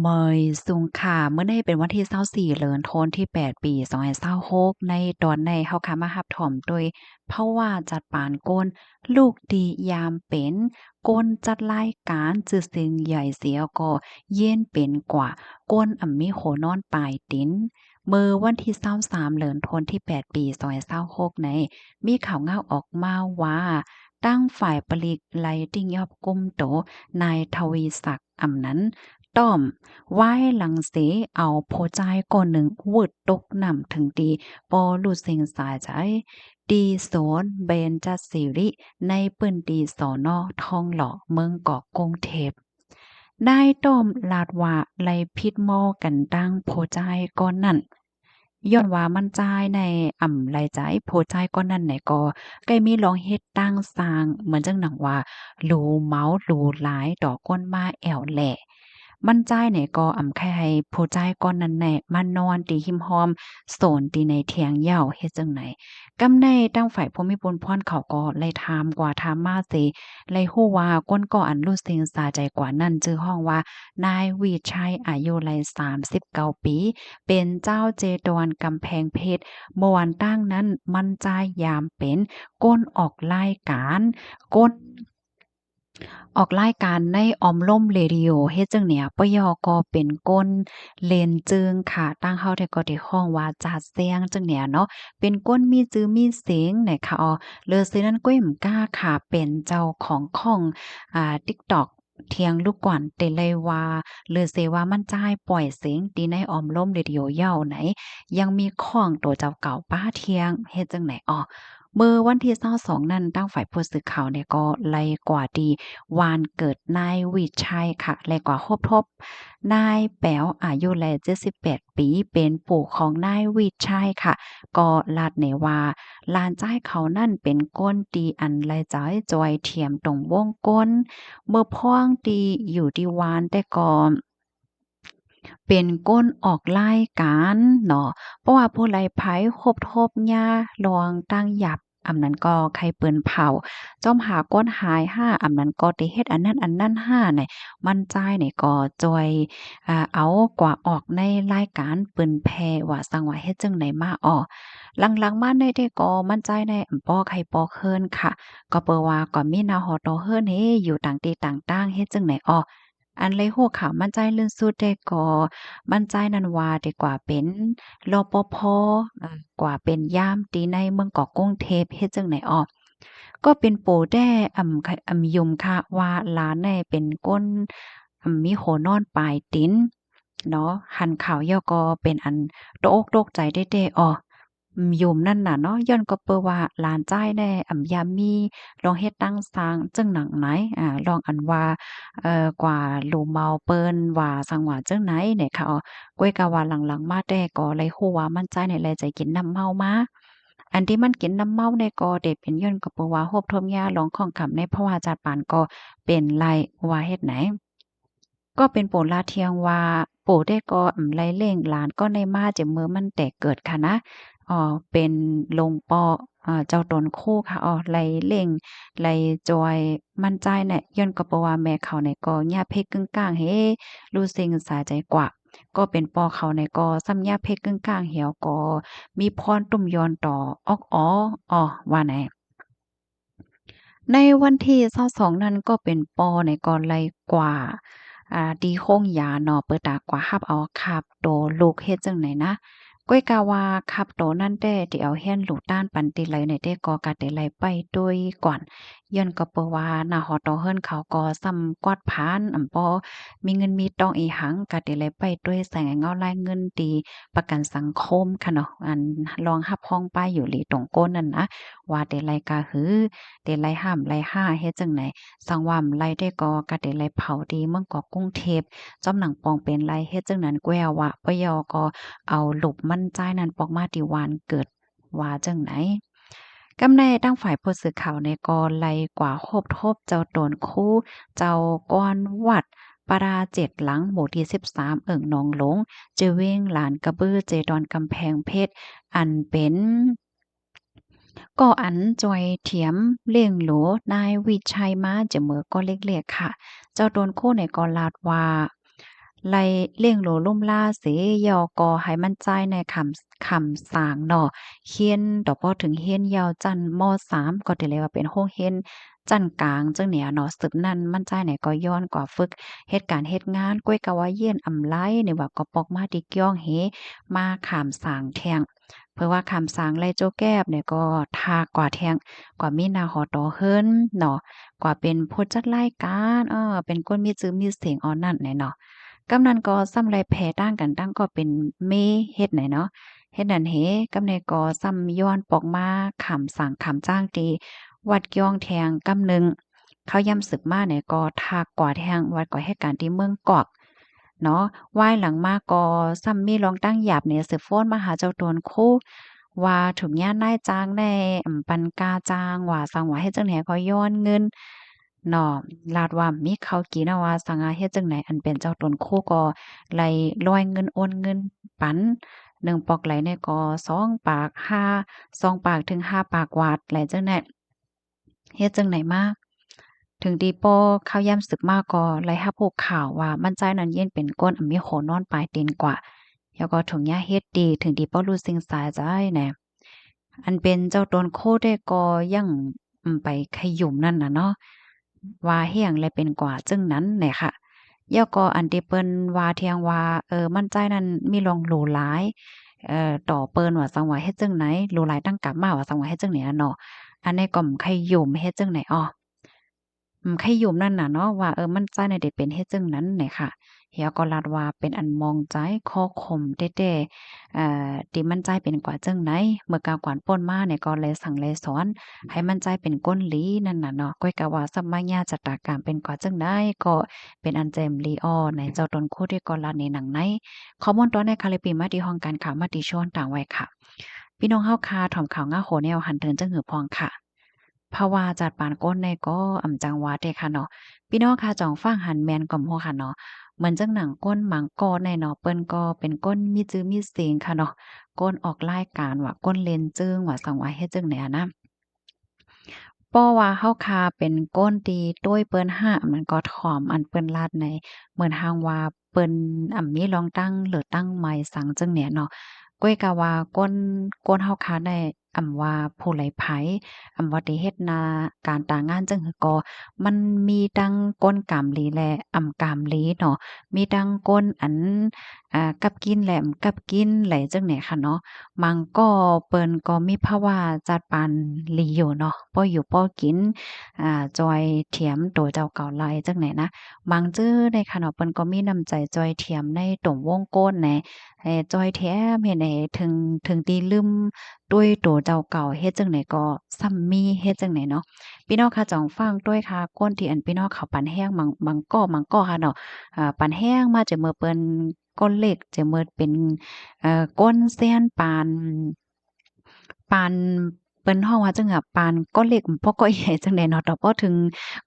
ເມີຍສຸງຄ່າ ມື້ນີ້ເປັນວັນທີຊາວສີ່ ເດືອນທັນວາ ປີສອງພັນຊາວຫົກ ໃນຕອນນີ້ເຮົາກະມາຮັບຊົມໂດຍ ພາວະຈັດປານກົນ ລູກທີ່ຢາມເປັນ ກົນຈັດລາຍການ ຊື່ສຽງໃຫຍ່ເສຍກໍເຢັນເປັນກວ່າ ກົນອຳມີຫົວນອນປາຍຕີນ. ເມື່ອວັນທີຊາວສາມ ເດືອນທັນວາ ປີສອງພັນຊາວຫົກ ນີ້ ມີຂ່າວງາວອອກມາວ່າ ທາງຝ່າຍປະລິກໄລ່ຕິງຍອບກຸມໂຕ ນາຍ ທະວີສັກ ອຳນັນ ຕ້ອມ ວາຍຫຼັງເສຍເອົາຜູ້ຊາຍຄົນໜຶ່ງວືດຕົກນ້ຳເຖິງທີ່ບໍ່ຮູ້ເສັງສາໃຈ ທີ່ສວນເບັນຈະສີລິ ໃນພື້ນທີ່ ສນ ທອງຫຼໍ່ ເມືອງກອກ ກຸງເທບ. ນາຍຕ້ອມລາດວ່າໄລ່ຜິດໝໍ້ກັນຕັ້ງຜູ້ຊາຍກ່ອນນັ້ນ ຍ້ອນວ່າໝັ້ນຊາຍໃນອຳໄລໃຈ ຜູ້ຊາຍກ່ອນນັ້ນໃນກໍໄດ້ມີລອງເຮັດຕັ້ງສ້າງ ເໝືອນຈັ່ງໜັງວ່າ ຫຼູເມົາຫຼູຫຼາຍຕໍ່ຄົນມາແອວແລ. ໝັ້ນຊາຍໃນກໍອຳໄຄໃຫ້ຜູ້ຊາຍກ່ອນນັ້ນແນມານອນທີ່ຮິມຮ່ອມ ໂຊນທີ່ໃນຖຽງເຍົາ ເຮັດຈັ່ງໃດ. ກຳໃນທາງຝ່າຍຜູ້ມີບຸນພອນເຂົາກໍໄລ່ຖາມກວ່າຖາມມາເສ ໄລ່ຮູ້ວ່າຄົນກໍອັນຮູ້ເສັງສາໃຈກວ່ານັ້ນ ຊື່ຮ້ອງວ່າ ນາຍວິໄຊ ອາຍຸໄລ່ສາມສິບເກົ້າປີ ເປັນຊາວເຈດອນ ກຳແພງເພັດ. ເມື່ອວານຕາງນັ້ນ ໝັ້ນຊາຍຢາມເປັນ ກົນອອກລາຍການ ກົນ ອອກລາຍການໃນອອມລົມເຣດິໂອ ເຮັດຈັ່ງເນີ້ຍ ປະຍໍກໍເປັນຄົນເລ່ນຈຶງຄ່າ ຕ່າງເຮົາແທ້ກໍໄດ້ຮ້ອງວ່າຈາດແຊງຈັ່ງເນີ້ຍເນາະ ເປັນຄົນມີຊື່ມີສຽງນະຄະ. ເລີເສນັ້ນ ກ້ວຍມະກ້າຄ່າ ເປັນເຈົ້າຂອງຂອງ ອາ ຕິກຕັອກ ທ່ຽງລູກກວນ ເຕໄລວ່າ ເລີເສວ່າໝັ້ນຊາຍປ່ອຍສຽງ ທີ່ໃນອອມລົມເຣດິໂອເຍົາໃນ ຍັງມີຂອງໂຕເຈົ້າເກົ່າປ້າທ່ຽງ ເຮັດຈັ່ງໃດອອກ. ເມື່ອວັນທີຊາວສອງນັ້ນ ທາງຝ່າຍຜູ້ສື່ຂ່າວນີ້ກໍໄລ່ກວ່າທີ່ບ້ານເກີດນາຍວິໄຊຄ່ະ ໄລ່ກວ່າພົບທົບນາຍແປວ ອາຍຸໄລ່ເຈັດສິບແປດປີ ເປັນປູ່ຂອງນາຍວິໄຊຄ່ະ ກໍລາດແນວ່າ ຫຼານຊາຍເຂົານັ້ນເປັນຄົນທີ່ອັນໄລໃຈຊ່ອຍຖຽມຕົງວົງກົນ ເມື່ອພວງທີ່ຢູ່ທີ່ວານແຕ່ກໍ ເປັນຄົນອອກລາຍການເນາະ ບໍ່ວ່າຜູ້ໄລໄພຄົບທົບຍາລອງຕັ້ງຢັບ ອຳນັ້ນກໍໄຄປືນເຜົາ ຈອມຫາກົນຫາຍຫ້າ ອຳນັ້ນກໍໄດ້ເຮັດອັນນັ້ນອັນນັ້ນຫ້າ ໃນໝັ້ນຊາຍນີ້ກໍຊ່ອຍ ອາ ເອົາກວ່າອອກໃນລາຍການປືນແຜ່ ວ່າສັງວ່າເຮັດຈັ່ງໃດມາອອກ. ຫຼັງໆມາໃນແຕ່ກໍໝັ້ນຊາຍໃນອຳປອກໃຫ້ປອກເຮືອນຄ່ະ ກໍເປີວ່າກໍມີໜ້າຫໍຕໍ່ເຮືອນເຮ ຢູ່ຕ່າງທີ່ຕ່າງຕ່າງ ເຮັດຈັ່ງໃດອອກ. ອັນໄລ່ຮູ້ຂ່າວໝັ້ນຊາຍລື່ນສຸດແຕ່ກໍ ໝັ້ນຊາຍນັ້ນວ່າໄດ້ກວ່າເປັນ ລປພ ກວ່າເປັນຍາມທີ່ໃນເມືອງກອກກຸງເທບ ເຮັດຈັ່ງໃດອອກ. ກໍເປັນປູແຕ່ອຳ ອຳຍົມຄ່ະວ່າຫຼານໃນເປັນຄົນ ອຳມີຫົວນອນປາຍຕີນເນາະ ຫັນຂ່າວເຍົາກໍເປັນອັນຕົກອົກຕົກໃຈແທ້ໆ ອອ ອຳຍົມນັ້ນນະເນາະ ຍ້ອນກໍເປີວ່າຫຼານຊາຍແດ່ ອຳ ຢາມມີລອງເຮັດຕັ້ງສ້າງຈັ່ງໜັງໃນ ອາ ລອງອັນວ່າ ເອີ ກວ່າຫຼູເມົາເປີ້ນວ່າສັງວ່າຈັ່ງໃດແນ່ຄ່ະ. ກ້ວຍກະວ່າຫຼັງໆມາແຕ່ກໍໄລ່ຮູ້ວ່າໝັ້ນຊາຍໃນໄລ່ໃຈກິນນ້ຳເມົາມາ ອັນທີ່ມັນກິນນ້ຳເມົາແນ່ກໍໄດ້ເປັນຍ້ອນກໍເປີວ່າຮົບທົບຍາລອງຂອງຄຳໃນພາວະຈັດປານກໍເປັນໄລ່ວ່າເຮັດໃດ. ກໍເປັນປູລາທ່ຽງວ່າ ປູແຕ່ກໍອຳໄລ່ລ້ຽງຫຼານກໍໄດ້ມາຈາກເມື່ອມັນແຕ່ເກີດຄ່ະນະ ເປັນຫຼົງປໍ ເຈົ້າຕົນຄູຄ່ະ ໄລ່ລ້ຽງໄລ່ຈ່ອຍໝັ້ນຊາຍແນ່ ຍ້ອນກໍເພາະວ່າແມ່ເຂົານີ້ກໍຍາເພກຶ້ງກ້າງເຮ ຮູ້ເສັງສາໃຈກວ່າ ກໍເປັນພໍ່ເຂົານີ້ກໍຊ້ຳຍາເພກກຶ້ງກ້າງເຮວ ກໍມີພອນຕຸ່ມຢອນຕໍ່ອອກອໍ ອໍ ວ່າແນ່. ໃນວັນທີຊາວສອງນັ້ນ ກໍເປັນພໍ່ນີ້ກໍໄລ່ກວ່າ ອາ ທີ່ໂຮງຢາເນາະ ເປີຕາກວ່າຮັບເອົາຂັບໂຕລູກເຮັດຈັ່ງໃດນະ. ກ້ອຍກາວ່າຂັບໂຕນັ້ນແຕ່ ທີ່ເອົາແຮນລູກຕ້ານປັນຕິໄລໃນແຕ່ກໍກະໄດ້ໄລ່ໄປດ້ວຍກ່ອນ ຍ້ອນກໍເປີວ່າໜ້າຫໍຕໍ່ເຮືອນເຂົາກໍຊ້ຳກວາດຜ່ານ ອຳ ບໍ່ມີເງິນມີຕອງອີ່ຫຍັງ ກະໄດ້ໄລ່ໄປດ້ວຍສາຍເງົາລາຍເງິນທີ່ປະກັນສັງຄົມຄ່ະເນາະ ອັນລອງຮັບຮອງປ້າຍຢູ່ຫຼີຕົງກົ້ນນັ້ນນະ ວ່າໄດ້ໄລ່ກະຫື ໄດ້ໄລ່ຫ້າມໄລ່ຫ້າເຮັດຈັ່ງໃດ ສັງວ່າໄລ່ແຕ່ກໍກະໄດ້ໄລ່ເຜົາທີ່ເມືອງກອກກຸງເທບ ຈ້ອມໜັງປອງເປັນໄລ່ເຮັດຈັ່ງນັ້ນ ແກວ່າປະເຍົາກໍເອົາຮູບໝັ້ນຊາຍນັ້ນປອກມາທີ່ບ້ານເກີດ ວ່າຈັ່ງໃດ. ກຳໃນທາງຝ່າຍຜູ້ສື່ຂ່າວນີ້ກໍໄລ່ກວ່າຮົບທົບເຈົ້າໂຕນຄູ ເຈົ້າກ້ອນວັດປະດາເຈັດຫຼັງ ໝູ່ທີສິບສາມ ເອີງໜອງຫຼົງ ເຈເວງລານກະບື ເຈດອນກຳແພງເພັດ ອັນເປັນ ກໍອັນຊ່ອຍທຽມລ້ຽງດູນາຍວິໄຊມາຈາກເມື່ອກໍເລັກໆ ຄ່ະ. ເຈົ້າໂຕນຄູນີ້ກໍລາດວ່າ ໄລ່ລ້ຽງດູລຸມລາເສ ແລ້ວກໍໃຫ້ມັນໃຊ້ໃນຄຳ ຄຳສາງເນາະ ຮຽນຕໍ່ພໍເຖິງຮຽນຍາວຊັ້ນ ມໍສາມ ກໍໄດ້ເອີ້ນວ່າເປັນໂຮງຮຽນຊັ້ນກາງຈັ່ງນີ້ເນາະ. ສືບນັ້ນມັນໃຊ້ໃນກໍຍ້ອນກວ່າຝຶກເຮັດການເຮັດງານ ກ້ວຍກະວ່າຢ້ຽນອຳໄລນີ້ວ່າ ກໍປອກມາທີ່ກ້ຽງເຮ ມາຂ້າມສາງແທງ. ເພາະວ່າຂ້າມສາງໄລ່ໂຈແກບນີ້ກໍຖ້າກວ່າແທງ ກວ່າມີໜ້າຫໍຕໍ່ເຮືອນເນາະ ກວ່າເປັນຜູ້ຈັດລາຍການ ເອີ ເປັນຄົນມີຊື່ມີສຽງເອົານັ້ນແຫຼະເນາະ. ກຳນັ້ນກໍຊ້ຳໄລ່ແຜ່ຕ່າງກັນ ຕ່າງກໍເປັນເມເຮັດໃນເນາະ ເຮັດນັ້ນເຮ. ກຳນີ້ກໍຊ້ຳຍ້ອນປອກມາຂ້າມສາງຂ້າມຈ້າງທີ່ວັດກ້ຽງແທງກຳໜຶ່ງ. ຄາວຍາມສືບມານີ້ກໍຖ້າກວ່າແທງ ວ່າກວ່າເຮັດການທີ່ເມືອງກອກເນາະ. ວາຍຫຼັງມາກໍຊ້ຳມີລອງຕັ້ງຢາບນີ້ ສືບຟ້ອນມາຫາເຈົ້າຕົນຄູ ວ່າຖືກຍານນາຍຈ້າງແດ່ ອຳ ປັນກາຈ້າງ ວ່າສັງວ່າເຮັດຈັ່ງໃດກໍຍ້ອນເງິນເນາະ ລາດວ່າມີເຂົ້າກິນ ວ່າສັງວ່າເຮັດຈັ່ງໃດ. ອັນເປັນເຈົ້າຕົນຄູກໍໄລ່ລອຍເງິນ ໂອນເງິນປັນ ໜຶ່ງປອກໄລ່ນີ້ກໍສອງປາກ ຫ້າ ສອງປາກເຖິງຫ້າປາກຫວາດ ໄລ່ຈັ່ງໃດ ເຮັດຈັ່ງໃດມາ ເຖິງທີ່ພໍຄາວຍາມສືບມາກໍໄດ້ຮັບຮູ້ຂ່າວວ່າ ມັນໃຊ້ນັ້ນຢ້ຽນເປັນຄົນອຳມີໂຄນອນປາຍຕີນກວ່າ ແລ້ວກໍຖົງຍາເຮັດດີ ເຖິງທີ່ພໍຮູ້ສິ່ງສາໃຈແດ່. ອັນເປັນເຈົ້າຕົນຄູແທ້ກໍຍັງ ອຳ ໄປຂະຫຍຸມນັ້ນນະເນາະ ວ່າເຮັດຫຍັງແລເປັນກວ່າຈຶ່ງນັ້ນແຫຼະຄ່ະ. ແລ້ວກໍອັນທີ່ເພິ່ນວ່າແທງວ່າ ເອີ ມັນໃຊ້ນັ້ນມີລອງຫຼູຫຼາຍ ເອີ ຕໍ່ເພິ່ນວ່າສັງວ່າເຮັດຈັ່ງໃດ ຫຼູຫຼາຍຕັ້ງກັບມາວ່າສັງວ່າເຮັດຈັ່ງໃດນະເນາະ. ອັນນີ້ກໍຂະຫຍຸມເຮັດຈັ່ງໃດອໍ ຂະຫຍຸມນັ້ນນະເນາະ ວ່າ ເອີ ມັນໃຊ້ໃນໄດ້ເປັນເຮັດຈັ່ງນັ້ນແຫຼະຄ່ະ. ແລ້ວກໍລາດວ່າເປັນອັນມອງໃຈ ຄໍຂົ່ມແທ້ໆ ເອີ ທີ່ມັນໃຊ້ເປັນກວ່າຈັ່ງໃດ ເມື່ອກາວກວານປົນມານີ້ກໍແລສັ່ງແລສອນໃຫ້ມັນໃຊ້ເປັນຄົນດີນັ້ນນະເນາະ. ກ້ວຍກະວ່າສຳມະຍາຊະຕາການເປັນກວ່າຈັ່ງໃດ ກໍເປັນອັນແຈ່ມດີອໍ ໃນເຈົ້າຕົນຄູທີ່ກໍລາດໃນໜັງໃນ. ຂໍ້ມູນຕໍ່ໄດ້ຄ່ະ ແລະ ປີມາທີ່ຫ້ອງການຂ່າວມະຕິຊົນຕາງໄວ້ຄ່ະ. ພີ່ນ້ອງເຮົາຄ່ະ ຖອມຂ່າວງາໂຫແນວຫັນເຖິງຈັ່ງຫືອພອງຄ່ະ. ພາວະຈັດປານຄົນໃນກໍອຳຈັງຫວາເດຄ່ະເນາະ. ພີ່ນ້ອງຄ່ະ ຈອງຟັງຫັນແມ່ນກໍບໍ່ຮູ້ຄ່ະເນາະ. ເໝືອນຈັ່ງໜັງຄົນບາງກໍໃນເນາະ ເພິ່ນກໍເປັນຄົນມີຊື່ມີສຽງຄ່ະເນາະ. ຄົນອອກລາຍການວ່າ ຄົນເລ່ນເຈີງວ່າ ສັງວ່າເຮັດຈັ່ງໃດຫັ້ນນະ. ເພາະວ່າເຮົາຄ່ະເປັນຄົນທີ່ໂຕ້ຍເພິ່ນຫາ ມັນກໍຖອມອັນເພິ່ນລາດໃນ ເໝືອນຫາງວ່າເພິ່ນອຳມີລອງຕັ້ງເລີຕັ້ງໃໝ່ສັງຈັ່ງແນວເນາະ. ກ້ວຍກະວ່າຄົນ ຄົນເຮົາຄ່ະໃນ ອຳວ່າຜູ້ໄຫຼໄພ ອຳວ່າໄດ້ເຮັດໜ້າການຕາງານຈັ່ງໃດກໍ ມັນມີທັງຄົນກາມດີ ແລະ ອຳກາມດີເນາະ. ມີທັງຄົນອັນ ອາ ກັບກິນ ແລະ ອຳກັບກິນ ແລະ ຈັ່ງໃດຄ່ະເນາະ. ບາງກໍເພິ່ນກໍມີພາວະຈັດປານດີຢູ່ເນາະ ພໍຢູ່ພໍກິນ ອາ ຊ່ອຍຖຽມໂຕເຈົ້າເກົ່າໄດ້ຈັ່ງໃດນະ. ບາງຈື່ໃດຄ່ະເນາະ ເພິ່ນກໍມີນ້ຳໃຈຊ່ອຍຖຽມໃນຕົງວົງກົດແດ່ ໃຫ້ຈ່ອຍແຖມເຮັດໃຫ້ເຖິງ ເຖິງທີ່ລືມໂດຍໂຕເຈົ້າເກົ່າ ເຮັດຈັ່ງໃດກໍຊ້ຳມີ ເຮັດຈັ່ງໃດເນາະ. ພີ່ນ້ອງຄ່ະ ຈອງຟັງດ້ວຍຄ່ະ ຄົນທີ່ອັນພີ່ນ້ອງເຂົາປັນແຮງ ບາງ ບາງກໍ ບາງກໍຄ່ະເນາະ ເອີ ປັນແຮງມາຈາກເມື່ອເພິ່ນ ຄົນເລັກຈາກເມື່ອເປັນ ເອີ ຄົນແສນປານ ປານ ເພິ່ນຮ້ອງວ່າຈັ່ງໃດ ປານກໍເລັກ ບໍ່ກໍໃຫຍ່ຈັ່ງໃດເນາະ ຕໍ່ພໍເຖິງ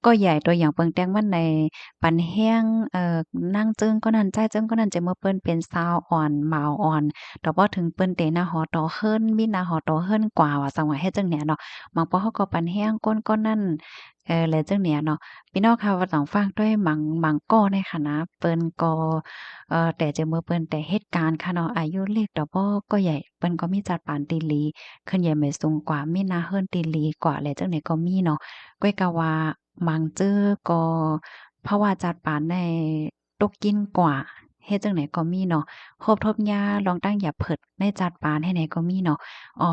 ກໍໃຫຍ່ ຕົວຢ່າງເບິ່ງແຕ່ງມັນໃນ ປັນແຮງ ເອີ ນາງເຈີງກໍນັ້ນ ຊາຍເຈີງກໍນັ້ນ ຈາກເມື່ອເພິ່ນເປັນສາວອ່ອນ ບ່າວອ່ອນ ຕໍ່ພໍເຖິງເພິ່ນເຕະໜ້າຫໍຕໍ່ເຮືອນ ມີໜ້າຫໍຕໍ່ເຮືອນກວ່າ ວ່າຊັ້ນວ່າເຮັດຈັ່ງໃດເນາະ. ບາງພໍເຮົາກໍປັນແຮງຄົນກໍນັ້ນ ເອີ ແລະ ຈັ່ງໃດເນາະ. ພີ່ນ້ອງຄ່ະ ວ່າຕ້ອງຟັງດ້ວຍ ບາງ ບາງກໍໃນຂະນະ ເພິ່ນກໍ ເອີ ແຕ່ຈາກເມື່ອເພິ່ນແຕ່ເຮັດການຄ່ະເນາະ ອາຍຸເລັກ ຕໍ່ພໍກໍໃຫຍ່ ເພິ່ນກໍມີຈັດປານທີ່ດີ ຂຶ້ນໃຫຍ່ໝາຍສູງກວ່າ ມີໜ້າເຮືອນທີ່ດີກວ່າ ແລະ ຈັ່ງໃດກໍມີເນາະ. ກ້ວຍກະວ່າບາງຈື່ກໍ ພາວະຈັດປານໃນຕົກກິນກວ່າ ເຮັດຈັ່ງໃດກໍມີເນາະ. ໂຮບທົບຢາລອງຕັ້ງຢາເພິດໃນຈັດປານໃຫ້ແດ່ກໍມີເນາະ. ອໍ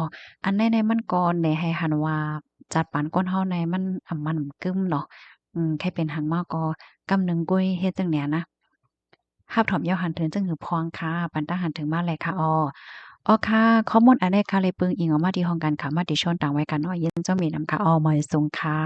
ອັນໃດໃນມັນກໍແນໃຫ້ຫັນວ່າ ຈັດປານຄົນເຮົາໃນມັນອຳມັນອຳກຶມເນາະ. ອືມ ໃຜເປັນຫຍັງມາກໍກຳໜຶ່ງກຸ້ຍ ເຮັດຈັ່ງໃດນະ. ຮັບຖອມຢາວຫັນເຖິງຈຶ່ງຫືອພອງຄ່ະ ປັນຕາຫັນເຖິງມາແລະຄ່ະ. ອໍ ອໍຄ່ະ ຂໍ້ມູນອັນໃດຄ່ະ ເລີຍປຶງອີງອອກມາທີ່ຫ້ອງການຂ່າວມະຕິຊົນຕາງໄວ້ຄ່ະເນາະ. ຍິນດີມີນຳຄ່ະ. ອໍ ໝາຍສູງຄ່ະ.